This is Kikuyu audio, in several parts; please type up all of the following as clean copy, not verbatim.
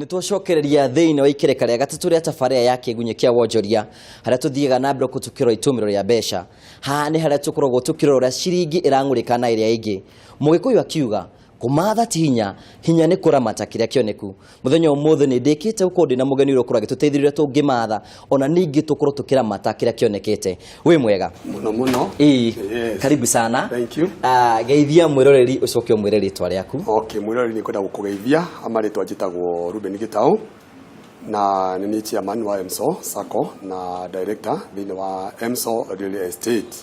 Nĩ twacokereria thĩinĩ wa ikereka rĩa gatatũ rĩa tabarĩra ya Kĩgunyĩ kĩa Wonjoria, harĩa tũthiaga na mbere kũtũkĩrora itũmĩro rĩa mbeca. Haha nĩ harĩa tũkoragwo tũkĩrora ũrĩa ciringi ĩrang'ũrĩka na ĩrĩa ĩngĩ. Mũgĩkũyũ akiuga, kũmatha ti hinya, hinya nĩ kũramata kĩrĩa kĩoneku. Mũthenya ũmũthĩ nĩ ndĩkĩte gũkorwo ndĩna mũgeni ũrĩa ũkorwo agĩtũteithĩrĩria tũngĩmatha, ona ningĩ tũkorwo tũkĩramata kĩrĩa kĩonekete. Wĩ mwega? Mũno mũno. Ĩĩ. Yes. Karibu sana. Thank you. Ah, geithia mwĩroreri ũcoke ũmwĩre rĩtwa rĩaku. Okay, mwĩroreri, nĩ kwenda gũkũgeithia. Amarĩtwa njĩtagwo Ruben Gĩtaũ na nĩ niĩ chairman wa EMSO Sacco na director thĩinĩ wa EMSO Real Estate.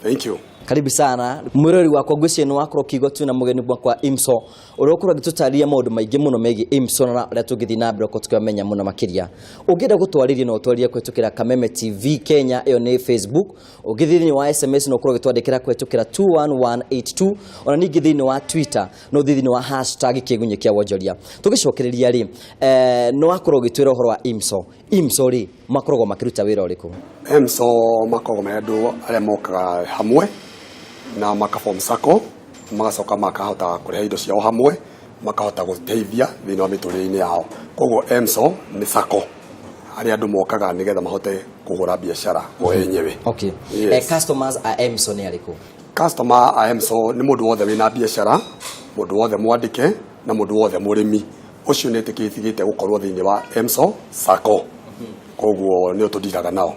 Thank you. Karibu sana, mwĩroreri wakwa. Ngwĩciria nĩ wakorwo ũkĩigua twĩna mũgeni wakwa IMSO, ũrĩa ũkorwo agĩtũtarĩria maũndũ maingĩ mũno megiĩ IMSO na ũrĩa tũngĩthiĩ na mbere gũkorwo tũkĩmenya mũno makĩria. Ũngĩenda gũtwarĩria, no ũtwarĩrie kũhetũkĩra Kameme TV Kenya, ĩyo nĩ Facebook. Ũngĩthiĩ thĩinĩ wa SMS, no ũkorwo ũgĩtwandĩkĩra kũhetũkĩra 21182. Ona ningĩ thĩinĩ wa Twitter, no ũthiĩ thĩinĩ wa #KĩgunyĩKĩaWonjoria. Tũgĩcokereria rĩ, nĩ wakorwo ũgĩtwĩra ũhoro wa IMSO. IMSO rĩ, makoragwo makĩruta wĩra ũrĩkũ? EMSO makoragwo marĩ andũ arĩa mokaga hamwe na makaform sacco, magacoka makahota kũrehe indo ciao hamwe, makahota gũteithia thĩinĩ wa mĩtũrĩre-inĩ yao. Koguo EMSO nĩ sacco harĩa andũ mokaga nĩgetha mahote kũhũra biacara o enyewe. Yes. Customers a EMSO nĩ arĩkũ? Customer a EMSO nĩ mũndũ wothe wĩna biacara, mũndũ wothe mwandĩke na mũndũ wothe mũrĩmi. Ũcio nĩ ĩtĩkĩrĩte gũkorwo thĩinĩ wa EMSO Sacco. Koguo nĩo tũndiraga nao.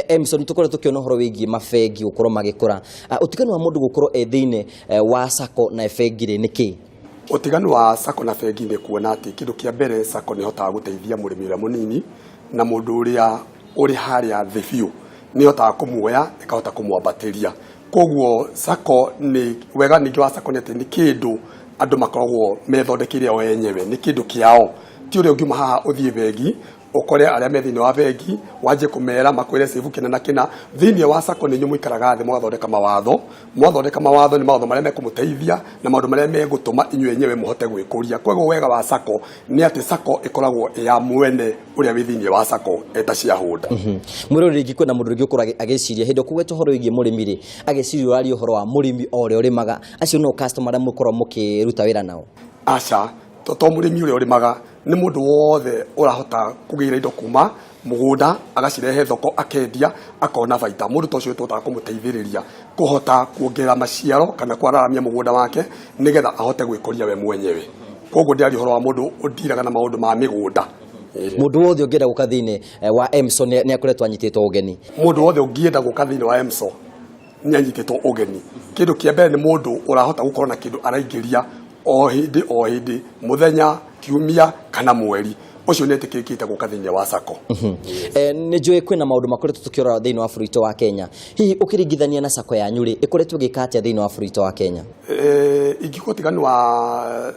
EMSO, nĩ tũkoretwo tũkĩona ũhoro wĩgiĩ mabengi gũkorwo magĩkũra. Ah, ũtiganu wa mũndũ gũkorwo e thĩinĩ wa sacco na bengi rĩ, nĩ kĩ? Ũtiganu wa sacco na bengi nĩ kuona atĩ kĩndũ kĩa mbere, sacco nĩ ĩhotaga gũteithia mũrĩmi ũrĩa mũnini na mũndũ ũrĩa ũrĩ harĩa thĩ biũ, nĩ ĩhotaga kũmuoya, ĩkahota kũmwambatĩria. Koguo sacco nĩ wega. Ningĩ wa sacco nĩ atĩ nĩ kĩndũ andũ makoragwo methondekeire o enyewe, nĩ kĩndũ kĩao, ti ũrĩa ũngiuma haha ũthiĩ bengi, ũkore arĩa me thĩinĩ wa bengi, wanjie kũmera makwĩre save kĩna na kĩna. Thĩinĩ wa sacco nĩ inyuĩ mũikaraga thĩ, mũgathondeka mawatho. Mwathondeka mawatho, nĩ mawatho marĩa mekũmũteithia na maũndũ marĩa megũtũma inyuĩ enyewe mũhote gwĩkũria. Koguo wega wa sacco nĩ atĩ sacco ĩkoragwo ĩ ya mwene ũrĩa wĩ thĩinĩ wa sacco eta shareholder. Mwĩroreri, rĩngĩ kwĩna mũndũ rĩngĩ ũkorwo agĩciria hĩndĩ ũkũgweta ũhoro wĩgiĩ mũrĩmi rĩ, agĩciria ũraria ũhoro wa mũrĩmi o ũrĩa ũrĩmaga. Acio no customer arĩa mũkorwo mũkĩruta wĩra nao? Aca, to mũrĩmi ũrĩa ũrĩmaga, nĩ mũndũ wothe ũrahota kũgĩra indo kuma mũgũnda, agacirehe thoko, akendia, akona baita. Mũndũ ta ũcio tũhotaga kũmũteithĩrĩria kũhota kuongerera maciaro kana kwararamia mũgũnda wake nĩgetha ahote gwĩkũria we mwenyewe. Koguo ndĩraria ũhoro wa mũndũ ũndiraga na maũndũ ma mĩgũnda. Mũndũ wothe ũngĩenda gũka thĩinĩ wa EMSO nĩ akoretwo anyitĩtwo ũgeni? Mũndũ wothe ũngĩenda gũka thĩinĩ wa EMSO nĩ anyitĩtwo ũgeni. Kĩndũ kĩa mbere nĩ mũndũ ũrahota gũkorwo na kĩndũ araingĩria o hĩndĩ o hĩndĩ, mũthenya, kiumia kana mweri, ũcio nĩ etĩkĩrĩkĩte gũka thĩinĩ wa sacco. Nĩ njũĩ kwĩna maũndũ makoretwo tũkĩrora thĩinĩ wa bũrũri witũ wa Kenya. Hihi ũkĩringithania na sacco yanyu rĩ, ĩkoretwo ĩgĩka atĩa thĩinĩ wa bũrũri witũ wa Kenya? Ingiuga ũtiganu wa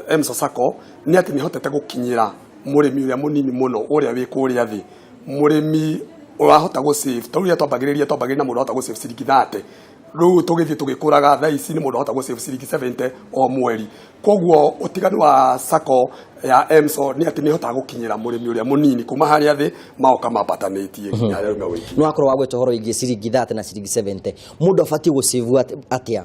EMSO Sacco nĩ atĩ nĩ hotete gũkinyĩra mũrĩmi ũrĩa mũnini mũno, ũrĩa wĩ kũrĩa thĩ, mũrĩmi ũrahota gũ save. Tarĩu rĩrĩa twambagĩrĩria na mũndũ ũrahota gũ save ciringi 30. Rĩu tũgĩthiĩ tũgĩkũraga, thaa ici nĩ mũndũ ũrahota gũ save ciringi 70 o mweri. Koguo ũtiganu wa sacco ya EMSO nĩ atĩ nĩ ĩhotaga gũkinyĩra mũrĩmi ũrĩa mũnini kuma harĩa thĩ, magoka mambatanĩtie nginya harĩa auma wĩingĩ. Nĩ wakorwo wagweta ũhoro wĩgiĩ ciringi 30 na ciringi 70. Mũndũ abatiĩ gũsave atĩa?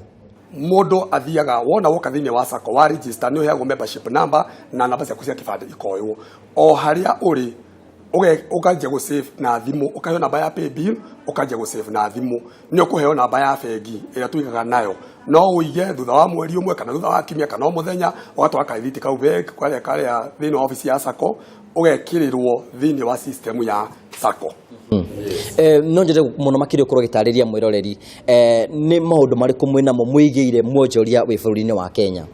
Mũndũ athiaga, wona woka thĩinĩ wa sacco, wa register, nĩ ũheagwo membership number na namba ciaku cia kĩbandĩ ikoywo. O harĩa ũrĩ, ũkanjia gũ save na thimũ, ũkaheo namba ya paybill, ũkanjia gũ save na thimũ. Nĩ ũkũheo namba ya bengi ĩrĩa tũigaga nayo, no ũige thutha wa mweri ũmwe kana thutha wa kiumia kana o mũthenya, ũgatwara karĩthiti kau bengi karĩa karĩa thĩinĩ wa obici ya sacco, ũgekĩrĩrwo thĩinĩ wa system ya sacco. No nyende mũno makĩria ũkorwo ũgĩtarĩria mwĩroreri nĩ maũndũ marĩkũ mwĩnamo mwĩigĩire mwonjoria wĩ bũrũri-inĩ wa Kenya.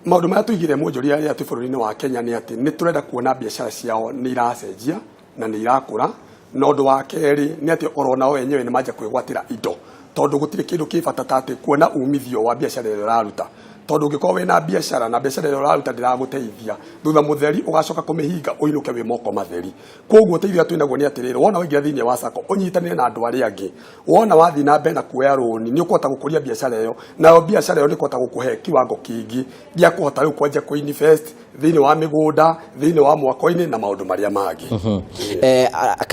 Maũndũ marĩa tũigire mwonjoria rĩrĩa twĩ bũrũri-inĩ wa Kenya nĩ atĩ nĩ tũrenda kuona biacara ciao nĩ iracenjia na nĩ irakũra. Na ũndũ wa kerĩ nĩ atĩ oro nao enyewe nĩ manjia kwĩgwatĩra indo, tondũ gũtirĩ kĩndũ kĩ bata ta atĩ kuona umithio wa biacara ĩrĩa ũraruta. Tondũ ũngĩkorwo wĩna biacara na biacara ĩrĩa ũraruta ndĩragũteithia, thutha mũtheri ũgacoka kũmĩhinga ũinũke wĩ moko matheri. Koguo ũteithio ũrĩa twĩnaguo nĩ atĩrĩrĩ, wona waingĩra thĩinĩ wa sacco, ũnyitanĩre na andũ arĩa angĩ. Wona wathiĩ na mbere na kuoya rũni, nĩ ũkũhota gũkũria biacara ĩyo, nayo biacara ĩyo nĩ ĩkũhota gũkũhe kiwango kĩngĩ gĩa kũhota rĩu kwanjia kũ invest thĩinĩ wa mĩgũnda, thĩinĩ wa mwako-inĩ na maũndũ marĩa mangĩ.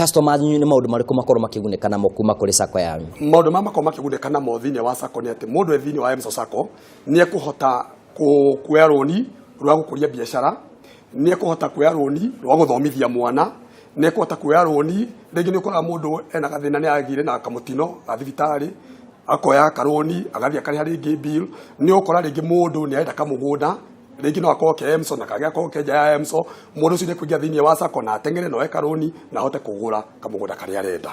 Customer anyu nĩ maũndũ marĩkũ makorwo makĩgunĩka namo kuma kũrĩ sacco yanyu? Maũndũ marĩa makoragwo makĩgunĩka namo thĩinĩ wa sacco nĩ atĩ mũndũ e thĩinĩ wa EMSO Sacco nĩ ekũhota kuoya rũni rwa gũkũria biacara. Nĩ ekũhota kuoya rũni rwa gũthomithia mwana, nĩ ekũhota kuoya rũni rĩngĩ nĩ ũkoraga mũndũ ena gathĩna, nĩ agĩire na kamũtino ga thibitarĩ, akoya karũni agathiĩ akarĩha rĩngĩ bill. Nĩ ũkora rĩngĩ mũndũ nĩ arenda kamũgũnda, rĩngĩ no akorwo ke EMSO na kangĩ akorwo ke nja ya EMSO. Mũndũ ũcio nĩ ekũingĩra thĩinĩ wa sacco na ateng'ere na oe karũni na ahote kũgũra kamũgũnda karĩa arenda.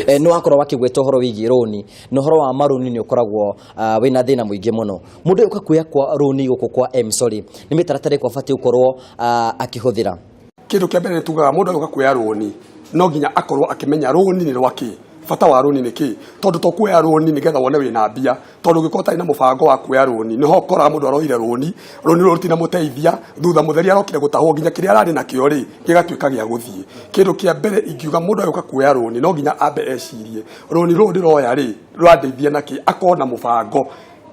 Nĩ wakorwo wakĩgweta ũhoro wĩgiĩ rũni, na ũhoro wa marũni nĩ ũkoragwo wĩna thĩna mũingĩ mũno. Mũndũ ũyũ ũka kuoya kwa rũni gũkũ kwa EMSO rĩ, nĩ mĩtaratara ĩrĩkũ abatiĩ gũkorwo akĩhũthĩra? Kĩndũ kĩa mbere nĩ tugaga mũndũ agĩũka kuoya rũni no nginya akorwo akĩmenya rũni nĩ rwa kĩ, bata wa rũni nĩ kĩ, tondũ to kuoya rũni nĩgetha wone wĩna mbia, tondũ ũngĩkorwo ũtarĩ na mũbango wa kuoya rũni nĩho ũkoraga mũndũ aroire rũni, rũni rũrũ rũtinamũteithia, thutha mũtheri arokire gũtahwo nginya kĩrĩa ararĩ nakĩo rĩ gĩgatuĩka gĩa gũthiĩ. Kĩndũ kĩa mbere ingiuga mũndũ agĩũka kuoya rũni no nginya ambe ecirie rũni rũrũ ndĩroya rĩ rũrandeithia nakĩ, akorwo na mũbango.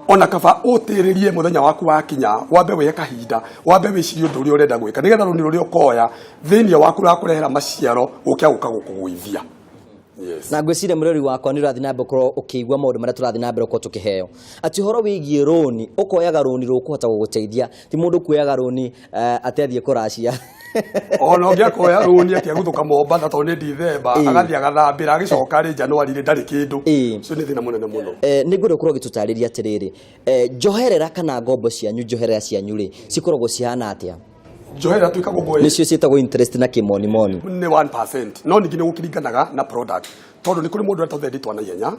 Ona kaba ũtĩrĩrie mũthenya waku wakinya, wambe wĩhe kahinda, wambe wĩcirie ũndũ ũrĩa ũrenda gwĩka nĩgetha rũni rũrĩa ũkoya thĩinĩ waku rũgakũrehera maciaro gũkĩra gũka gũkũgũithia. Yes. Na ngwĩciria mũrori wakwa nĩ ũrathiĩ na mbere gũkorwo ũkĩigua maũndũ marĩa tũrathiĩ na mbere gũkorwo tũkĩheo, atĩ ũhoro wĩgiĩ rũni, ũkoyaga rũni rũkũhota gũgũteithia, ti mũndũ kuoyaga rũni atĩ athiĩ kũracia. Ona ũngĩ akoya rũni atĩ agũthũka Mombatha tondũ nĩ Dithemba, agathiĩ agathambĩra, agĩcoka rĩ Januari rĩ ndarĩ kĩndũ. Ũcio nĩ thĩna mũnene mũno. Nĩ ngwenda ũkorwo ũgĩtũtarĩria atĩrĩrĩ, njoherera kana ngombo cianyu, njoherera cianyu rĩ cikoragwo cihana atĩa? Njoherera twĩkaga ũguo ĩ, Nĩcio ciĩtagwo interest na kĩmonimoni. Nĩ 1%, no ningĩ nĩ gũkĩringanaga na product, tondũ nĩ kũrĩ mũndũ ũrenda tũthendi twa naihenya,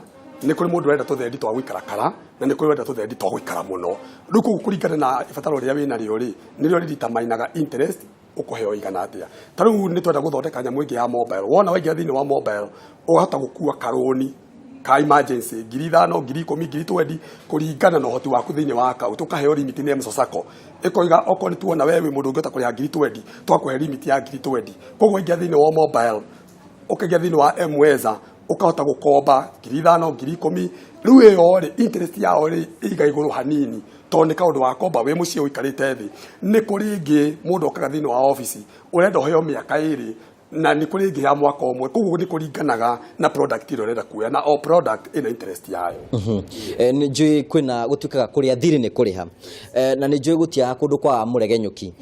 nĩ kũrĩ mũndũ ũrenda tũthendi twa gũikara kara, na nĩ kũrĩ ũrenda tũthendi twa gũikara mũno. Rĩu koguo kũringana na ibataro rĩrĩa wĩnarĩo rĩ, nĩrĩo rĩditamainaga interest ũkũheo igana atĩa. Ta rĩu nĩ twenda gũthondeka nyamũ ĩngĩ ya mobile, wona waingĩra thĩinĩ wa mobile ũkahota gũkua karũni ka emergency 5,000, 10,000, 20,000, kũringana na ũhoti waku thĩinĩ wa account. Ũkaheo limit nĩ EMSO Sacco, ĩkoiga okorwo nĩ tuona we wĩ mũndũ ũngĩhota kũrĩha 20,000, twakũhe limit ya 20,000. Koguo waingĩra thĩinĩ wa mobile, ũkaingĩra thĩinĩ wa M-Weza, ũkahota gũkomba 5,000, 10,000. Rĩu ĩyo rĩ, interest yao rĩ ĩiga igũrũ hanini tondũ nĩ kaũndũ wakomba wĩ mũciĩ ũikarĩte thĩ. Nĩ kũrĩ ĩngĩ mũndũ okaga thĩinĩ wa obici, ũrenda ũheo mĩaka 2, na nĩ kũrĩ ĩngĩ ya mwaka ũmwe. Koguo nĩ kũringanaga na product ĩrĩa ũrenda kuoya, na o product ĩna interest yayo. Nĩ njũĩ kwĩna gũtuĩkaga kũrĩa thirĩ nĩ kũrĩha, na nĩ njũĩ gũtiaga kũndũ kwa mũregenyũki.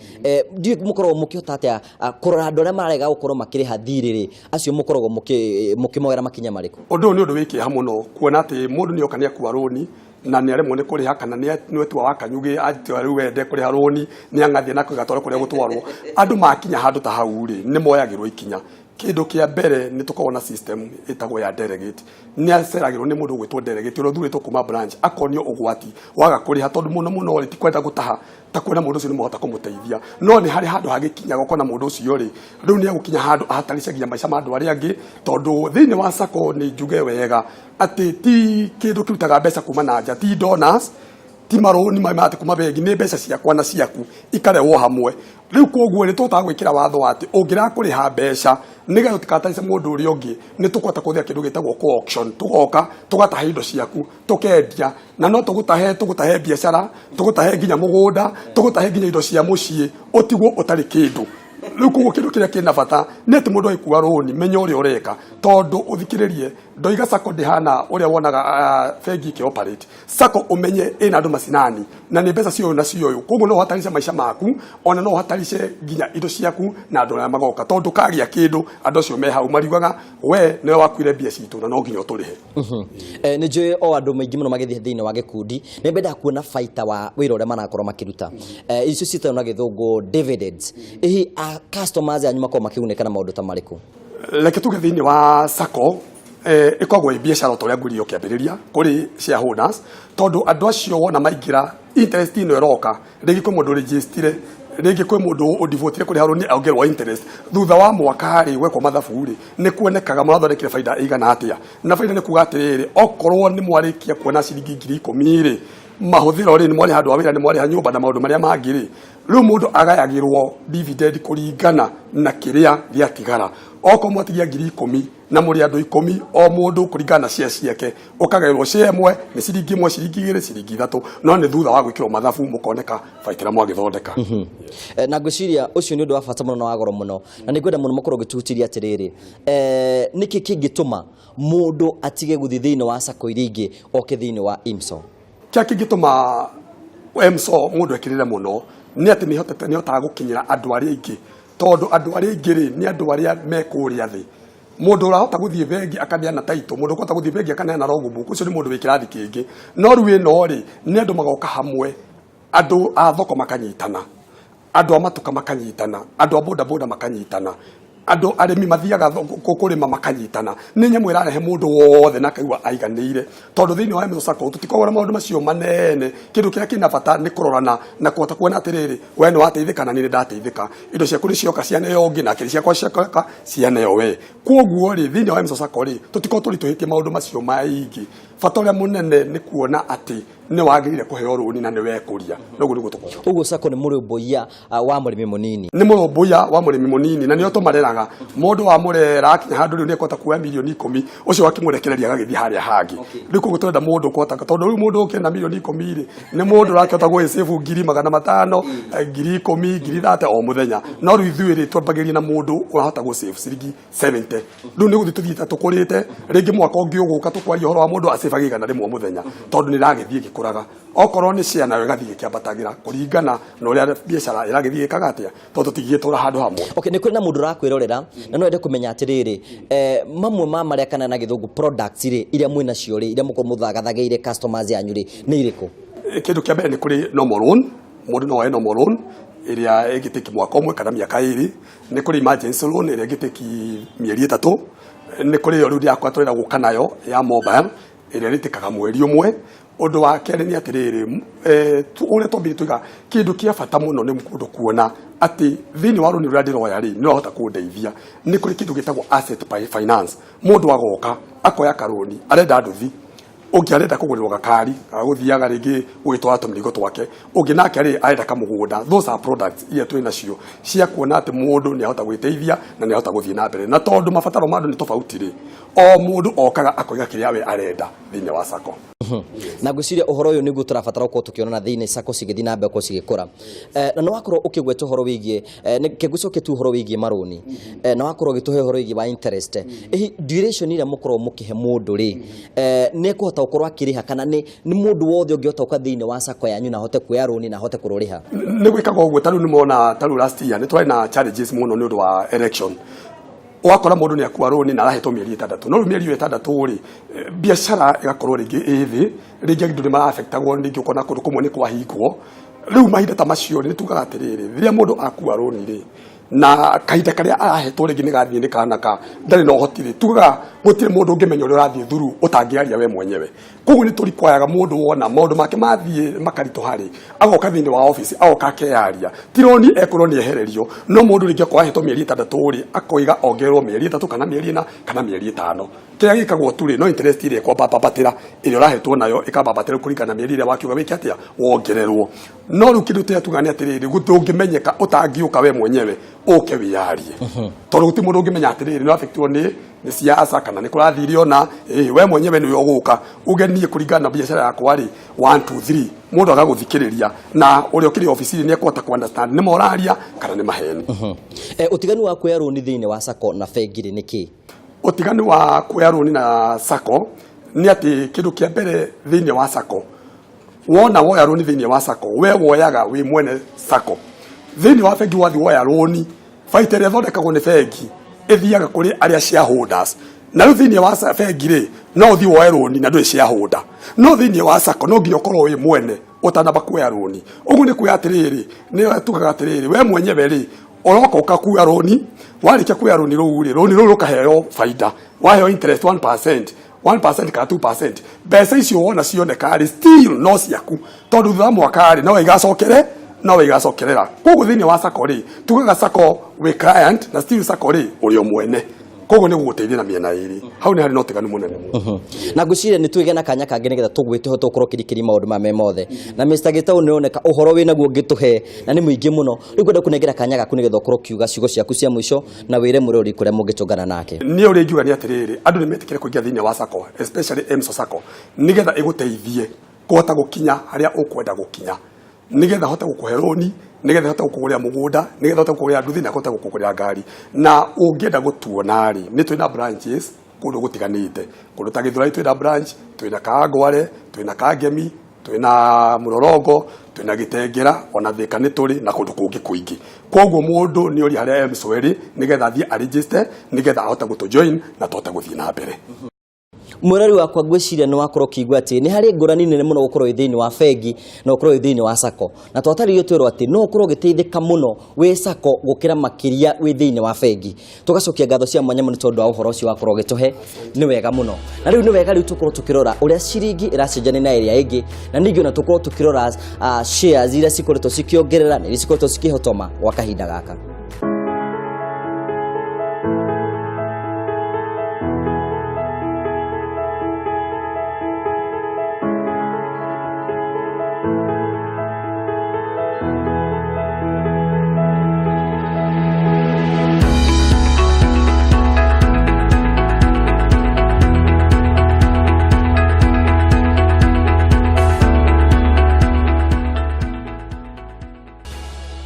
Ndiũĩ mũkoragwo mũkĩhota atĩa kũrora andũ arĩa marega gũkorwo makĩrĩha thirĩ rĩ, acio mũkoragwo mũkĩmoera makinya marĩkũ? Ũndũ ũyũ nĩ ũndũ wĩ kĩeha mũno kuona atĩ mũndũ nĩ oka nĩ akua rũni na nĩ aremwo nĩ kũrĩha, kana nĩ etua wa kanyugĩ atua rĩu wende kũrĩha rũni nĩ ang'athia na kũgatwara kũrĩa gũtwarwo. Andũ makinya handũ ta hau rĩ, nĩ moyagĩrwo ikinya. Kĩndũ kĩa mbere nĩ tũkoragwo na system ĩtagwo ya delegate. Nĩ aceragĩrwo nĩ mũndũ ũgwĩtwo delegate ũrĩa ũthurĩtwo kuma branch, akonio ũgwati waga kũrĩha, tondũ mũno mũno rĩ ti kwenda gũtaha ta kuona mũndũ ũcio nĩ mwahota kũmũteithia, no nĩ harĩ handũ hagĩkinyaga ũkona mũndũ ũcio rĩ rĩu nĩ egũkinya handũ ahataricagia maica ma andũ arĩa angĩ. Tondũ thĩinĩ wa sacco nĩ njuge wega atĩ ti kĩndũ kĩrutaga mbeca kuma na nja, ti donors, ti marũni ma atĩ kuma bengi, nĩ mbeca ciakwa na ciaku ikarehwo hamwe. Rĩu koguo nĩ tũhotaga gwĩkĩra watho wa atĩ ũngĩrega kũrĩha mbeca nĩgetha ũtikahatarice mũndũ ũrĩa ũngĩ, nĩ tũkũhota kũhũthĩra kĩndũ gĩtagwo co-auction, tũgoka tũgataha indo ciaku tũkendia, na no tũgũtahe, tũgũtahe biacara, tũgũtahe nginya mũgũnda, tũgũtahe nginya indo cia mũciĩ, ũtigwo ũtarĩ kĩndũ. Rĩu koguo kĩndũ kĩrĩa kĩna bata nĩ atĩ mũndũ agĩkua rũni menya ũrĩa ũreka, tondũ ũthikĩrĩrie ndoiga sacco ndĩhana ũrĩa wonaga bengi ĩkĩ operate. Sacco ũmenye ĩna andũ macinani na nĩ mbeca cia ũyũ na cia ũyũ, koguo no ũhatarice maica maku, ona no ũhatarice nginya indo ciaku na andũ arĩa magoka, tondũ kagĩa kĩndũ andũ acio me hau mariugaga we nĩwe wakuire mbia citũ na no nginya ũtũrĩhe. Nĩ njũĩ o andũ maingĩ mũno magĩthiĩ thĩinĩ wa gĩkundi nĩ mendaga kuona baita wa wĩra ũrĩa marakorwo makĩruta. Icio ciĩtagwo na gĩthũngũ dividends. Hihi customers anyu makoragwo makĩgunĩka na maũndũ ta marĩkũ? Reke tuge thĩinĩ wa sacco ĩkoragwo ĩ biacara o ta ũrĩa ngwĩrire ũkĩambĩrĩria kũrĩ shareholders, tondũ andũ acio wona maingĩra interest ĩno ĩroka, rĩngĩ kwĩ mũndũ ũrĩnjĩstire, rĩngĩ kwĩ mũndũ ũndivotire kũrĩha rũni ongerwo interest. Thutha wa mwaka rĩ, gwekwo mathabu rĩ, nĩ kuonekaga mũrathondekire baida ĩigana atĩa. Na baida nĩ kuga atĩrĩrĩ, okorwo nĩ mwarĩkia kuona ciringi 10,000 rĩ, mahũthĩro rĩ, nĩ mwarĩha andũ a wĩra, nĩ mwarĩha nyũmba na maũndũ marĩa mangĩ rĩ, rĩu mũndũ agayagĩrwo dividend kũringana na kĩrĩa gĩatigara. Okorwo mwatigia 10,000 na mũrĩ andũ 10, o mũndũ kũringana na share ciake, ũkagaĩrwo share ĩmwe nĩ ciringi 1, ciringi 2, ciringi 3, no nĩ thutha wa gwĩkĩrwo mathabu mũkoneka baita ĩrĩa mwagĩthondeka. Na ngwĩciria ũcio nĩ ũndũ wa bata mũno na wa goro mũno, na nĩ ngwenda mũno mũkorwo ũgĩtũhutĩria atĩrĩrĩ, nĩkĩ kĩngĩtũma mũndũ atige gũthiĩ thĩinĩ wa sacco iria ingĩ oke thĩinĩ wa IMSO? Kĩrĩa kĩngĩtũma EMSO mũndũ ekĩrĩre mũno Nĩ atĩ nĩ ĩhotaga gũkinyĩra andũ arĩa aingĩ, tondũ andũ arĩa aingĩ rĩ, nĩ andũ arĩa me kũrĩa thĩ. Mũndũ ũrahota gũthiĩ bengi akaneana title, mũndũ ũkũhota gũthiĩ bengi akaneana logbook, ũcio nĩ mũndũ wĩ kĩrathi kĩngĩ. No rĩu ĩno rĩ, nĩ andũ magoka hamwe, andũ a thoko makanyitana, andũ a matuka makanyitana, andũ a bodaboda makanyitana, andũ arĩmi mathiaga kũrĩma makanyitana. Nĩ nyamũ ĩrarehe mũndũ wothe na akaigua aiganĩire, tondũ thĩinĩ wa Emiso Sacco tũtikoragwo na maũndũ macio manene. Kĩndũ kĩrĩa kĩna bata nĩ kũrorana na kũhota kuona atĩrĩrĩ, we nĩ wateithĩka na niĩ nĩ ndateithĩka, indo ciaku nĩ cioka cianeo ũngĩ nake ciakwa cioka cianeo we. Koguo rĩ, thĩinĩ wa Emiso Sacco rĩ, tũtikoragwo tũritũhĩtie maũndũ macio maingĩ. Bata ũrĩa mũnene nĩ kuona atĩ nĩ wagĩrĩire kũheo rũni na nĩ wekũria. Noguo nĩguo tũkoragwo. Ũguo Sacco nĩ mũrũmbũiya wa mũrĩmi mũnini. Nĩ mũrũmbũiya wa mũrĩmi mũnini, na nĩo tũmareraga. Mũndũ wamũrera akinya handũ rĩu nĩ ekũhota kuoya mirioni 10, ũcio akĩmũrekereria agagĩthiĩ harĩa hangĩ. Rĩu koguo tũrenda mũndũ ũkũhota, tondũ rĩu mũndũ ũkĩenda mirioni 10 rĩ, nĩ mũndũ ũrakĩhota gũgĩcĩbu 500,000, 10,000, 30,000 o mũthenya. No rĩu ithuĩ rĩ, twambagĩrĩria na mũndũ ũrahota gũcĩbu ciringi 70. Rĩu nĩ gũthiĩ tũthiĩte tũkũrĩte, rĩngĩ mwaka ũngĩ ũgũka tũkwaria ũhoro wa mũndũ acĩbaga 100 mũthenya, tondũ nĩ ĩragĩthiĩ ĩgĩkũraga. Okorwo nĩ share nayo ĩgathiĩ ĩkĩambatagĩra kũringana na ũrĩa biacara ĩragĩthiĩ ĩkaga atĩa, tondũ tũtingĩgĩtũra handũ hamwe. Okay, nĩ kũrĩ na mũndũ ũrakwĩrorera na no ende kũmenya atĩrĩrĩ, mamwe ma marĩa kana na gĩthũngũ products rĩ, iria mwĩ nacio rĩ, iria mũkorwo mũthagathagĩire customers yanyu rĩ, nĩ irĩkũ? Kĩndũ kĩa mbere nĩ kũrĩ normal loan, mũndũ no oe normal loan ĩrĩa ĩngĩtĩki mwaka ũmwe kana mĩaka 2. Nĩ kũrĩ emergency loan ĩrĩa ĩngĩtĩki mĩeri 3. Nĩ kũrĩ ĩyo rĩu yakwa tũrenda gũka nayo ya mobile ĩrĩa ĩrĩtĩkaga mweri ũmwe. Ũndũ wa kerĩ nĩ atĩrĩrĩ, ũrĩa twambire tuiga kĩndũ kĩa bata mũno nĩ mũndũ kuona atĩ thĩinĩ wa rũni rũrĩa ndĩroya rĩ, nĩ rwahota kũndeithia. Nĩ kũrĩ kĩndũ gĩtagwo asset finance. Mũndũ agoka akoya karũni, arenda nduthi, ũngĩ arenda kũgũrĩrwo gakari gagũthiaga rĩngĩ gũgĩtwara tũmĩrigo twake, ũngĩ nake rĩ arenda kamũgũnda. Those are products iria twĩ nacio cia kuona atĩ mũndũ nĩ ahota gwĩteithia na nĩ ahota gũthiĩ na mbere. Na tondũ mabataro ma andũ nĩ tofauti rĩ, o mũndũ okaga akoiga kĩrĩa we arenda thĩinĩ wa Sacco. Na ngwĩciria ũhoro ũyũ nĩguo tũrabatara gũkorwo tũkĩonana thĩinĩ Sacco cigĩthiĩ na mbere gũkorwo cigĩkũra. Na nĩ wakorwo ũkĩgweta ũhoro wĩgiĩ, reke ngũcokie tu ũhoro wĩgiĩ marũni, na wakorwo ũgĩtũhe ũhoro wĩgiĩ wa interest. Hihi duration ĩrĩa mũkoragwo mũkĩhe mũndũ rĩ, nĩ ekũhota gũkorwo akĩrĩha, kana nĩ mũndũ wothe ũngĩhota gũka thĩinĩ wa Sacco yanyu na ahote kuoya rũni na ahote kũrũrĩha? Nĩ gwĩkaga ũguo. Ta rĩu nĩ mona, ta rĩu last year nĩ twarĩ na challenges mũno nĩ ũndũ wa election. Ũgakora mũndũ nĩ akua rũni na arahetwo mĩeri 6, no rĩu mĩeri ĩyo 6 rĩ, biacara ĩgakorwo rĩngĩ ĩ thĩ, rĩngĩ andũ nĩ maraffectagwo, rĩngĩ ũkona kũndũ kũmwe nĩ kwahingwo. Rĩu mahinda ta macio rĩ, nĩ tugaga atĩrĩrĩ, rĩrĩa mũndũ akua rũni rĩ, na kahinda karĩa arahetwo rĩngĩ nĩ gathiĩ nĩ kana ka ndarĩ na ũhoti rĩ, tugaga gũtirĩ mũndũ ũngĩmenya ũrĩa ũrathiĩ through ũtangĩaria we mwenyewe. Koguo nĩ tũrikwayaga mũndũ wona maũndũ make mathiĩ makaritũha rĩ, agoka thĩinĩ wa office, agoka akeyaria. Ti roni ekwĩrwo nĩ ehererio, no mũndũ rĩngĩ akorwo ahetwo mĩeri 6 rĩ, akoiga ongererwo mĩeri 3 kana mĩeri 4 kana mĩeri 5. Kĩrĩa gĩkagwo tu rĩ, no interest ĩrĩa ĩkwambambatĩra, ĩrĩa ũrahetwo nayo ĩkambambatĩra kũringana na mĩeri ĩrĩa wakiuga wĩke atĩa, wongererwo. No rĩu kĩndũ kĩrĩa tugaga nĩ atĩrĩrĩ, ndũngĩmenyeka ũtangĩũka we mwenyewe ũke wĩyarie, tondũ gũtirĩ mũndũ ũngĩmenya atĩrĩrĩ nĩ affectwo nĩ siasa kana nĩ kũrathire ona we mwenyewe nĩwe ũgũka uge niĩ kũringana na biacara yakwa rĩ, 1 2 3, mũndũ agagũthikĩrĩria, na ũrĩa ũkĩrĩ obici nĩ ekũhota ku understand nĩ moraria kana nĩ maheni. Ũtiganu wa kuoya rũni thĩinĩ wa Sacco na bengi rĩ nĩ kĩ? Ũtiganu wa kuoya rũni na Sacco nĩ atĩ kĩndũ kĩa mbere thĩinĩ wa Sacco, wona woya rũni thĩinĩ wa Sacco, we woyaga wĩ mwene Sacco. Thĩinĩ wa bengi wathiĩ woya rũni, baita ĩrĩa ĩthondekagwo nĩ bengi ĩthiaga kũrĩ arĩa shareholders. Na rĩu thĩinĩ wa bengi rĩ, no ũthiĩ woe rũni na ndũrĩ shareholder, no thĩinĩ wa Sacco no nginya ũkorwo wĩ mwene ũtanamba kuoya rũni. Ũguo nĩ kuoya atĩrĩrĩ, nĩ tugaga atĩrĩrĩ, we mwenyewe rĩ, ũroka ũkakuoya rũni, warĩkia kuoya rũni rũu rĩ, rũni rũu rũkaheo baida, waheo interest 1%, 1% kana 2%, mbeca icio wona cioneka rĩ, still no ciaku, tondũ thutha wa mwaka rĩ, no igacokere, no igacokerera. Koguo thĩinĩ wa Sacco rĩ, tugaga Sacco wĩ client na still Sacco rĩ, ũrĩ o mwene. Koguo nĩ gũgũteithia na mĩena ĩrĩ. Hau nĩ harĩ na ũtiganu mũnene mũno. Na ngwĩciria nĩ twĩgĩa na kanya kangĩ nĩgetha tũgwĩte ho tũkorwo kĩrikĩri maũndũ maya me mothe. Na Mr. Gĩtaũ nĩ ũroneka ũhoro wĩ naguo ũngĩtũhe na nĩ mũingĩ mũno. Rĩu ngwenda kũnengera kanya gaku nĩgetha ũkorwo ũkiuga ciugo ciaku cia mũico na wĩre mũrori kũrĩa mũngĩtũngana nake. Niĩ ũrĩa ingiuga nĩ atĩrĩrĩ, andũ nĩ metĩkĩre kũingĩra thĩinĩ wa Sacco, especially Emso Sacco, nĩgetha ĩgũteithie kũhota gũkinya harĩa ũkwenda gũkinya, nĩgetha hote gũkũhe rũni, nĩgetha hote gũkũgũrĩra mũgũnda, nĩgetha hote gũkũgũrĩra nduthi na hote gũkũgũrĩra ngari. Na ũngĩenda gũtuona rĩ, nĩ twĩna branches kũndũ gũtiganĩte, kũndũ ta Gĩthũrai twĩna branch, twĩna Kawangware, twĩna Kangemi, Twĩna Mũrorongo, twĩna Gĩtengera, ona Thĩka nĩ tũrĩ na kũndũ kũngĩ kũingĩ. Koguo mũndũ nĩ oria harĩa EMSO ĩrĩ nĩgetha athiĩ a-register nĩgetha ahote gũtũ join na tũhote gũthiĩ na mbere. Mwĩrori wakwa, ngwĩciria nĩ wakorwo ũkĩigua atĩ nĩ harĩ ngũrani nene mũno gũkorwo wĩ thĩinĩ wa bengi na gũkorwo wĩ thĩinĩ wa sacco, na twatarĩrio twĩrwo atĩ no ũkorwo ũgĩteithĩka mũno wĩ sacco gũkĩra makĩria wĩ thĩinĩ wa bengi. Tũgacokia ngatho cia mwanya mũno tondũ wa ũhoro ũcio wakorwo ũgĩtũhe, nĩ wega mũno. Na rĩu nĩ wega rĩu tũkorwo tũkĩrora ũrĩa ciringi ĩracenjania na ĩrĩa ĩngĩ, na ningĩ ona tũkorwo tũkĩrora shares iria cikoretwo cikĩongerera na iria cikoretwo cikĩhotoma gwa kahinda gaka.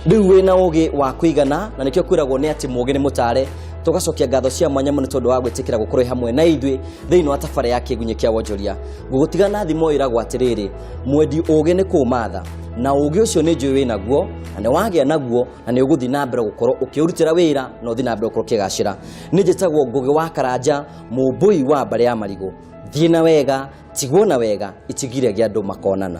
Rĩu wĩna ũgĩ wa kũigana, na nĩkĩo kwĩragwo nĩ atĩ mũgĩ nĩ mũtare. Tũgacokia ngatho cia mwanya mũno tondũ wa gwĩtĩkĩra gũkorwo hamwe na ithuĩ thĩinĩ wa tabarĩra ya Kĩgunyĩ kĩa Wonjoria. Ngũgũtiga na thimo ĩragwo atĩrĩrĩ, mwendi ũgĩ nĩ kũũmatha, na ũgĩ ũcio nĩ njũĩ wĩnaguo, na nĩ wagĩa naguo, na nĩ ũgũthiĩ na mbere gũkorwo ũkĩũrutĩra wĩra, na ũthiĩ na mbere gũkorwo ũkĩgacĩra. Nĩ njĩtagwo Ngũgĩ wa Karanja, mũmbũi wa mbarĩ ya marigũ. Thiĩ na wega, tigwo na wega, itigire gĩa andũ makonana.